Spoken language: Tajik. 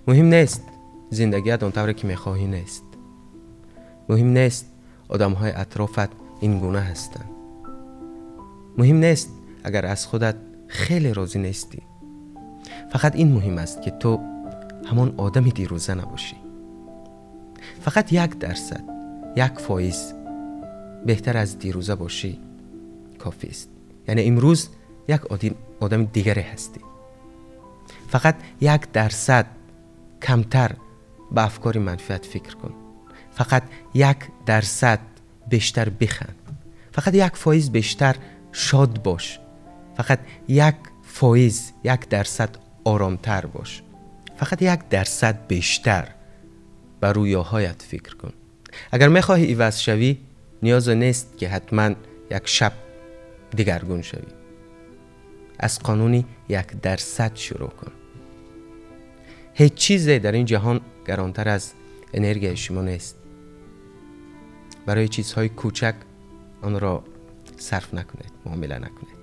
Муҳим нест зиндагият он тавре ки мехоҳӣ нест. Муҳим нест одамҳои атрофат ин гуна ҳастанд. Муҳим нест агар аз худат хеле розӣ нестӣ. Фақат ин муҳим аст, ки ту ҳамон одами дирӯза набошӣ. Фақат 1%, 1% беҳтар аз дирӯза бошӣ кофист. Яъне имрӯз як одами дигаре ҳастӣ. Фақат 1% камтар ба афкори манфиат фикр кун. Фақат 1% бештар биханд. Фақат 1% бештар шод бош. Фақат 1%, 1% оромтар бош. Фақат 1% бештар ба рӯёҳоят фикр кун. Агар мехоҳӣ иваз шавӣ, ниёзе нест, ки ҳатман як шаб дигаргун шавӣ. Аз қонуни 1% шурӯъ кун. Ҳеҷ чизе дар ин ҷаҳон гаронтар аз энергияи шумо нест. Барои чизҳои кӯчак онро сарф накунед, муомила накунед.